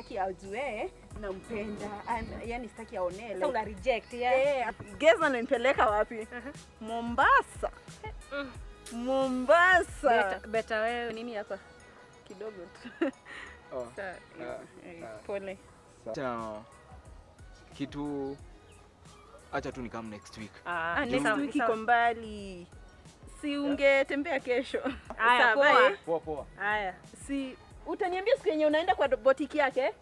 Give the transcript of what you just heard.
Sitaki ajue nampenda. Yani sitaki aone. Sasa una reject, yeah. Eh, guess anampeleka wapi? Mombasa. Mombasa. Better, better wewe. Nini hapa? Kidogo tu. Oh, Sa, ah, eh, ah. pole. Acha kitu, acha tu ni come next week. Ah, Ah, next sawa, week sawa. iko mbali. Si ungetembea kesho? Haya, Sawa, poa. bye. Poa poa. Haya. Si utaniambia siku yenye unaenda kwa botiki yake?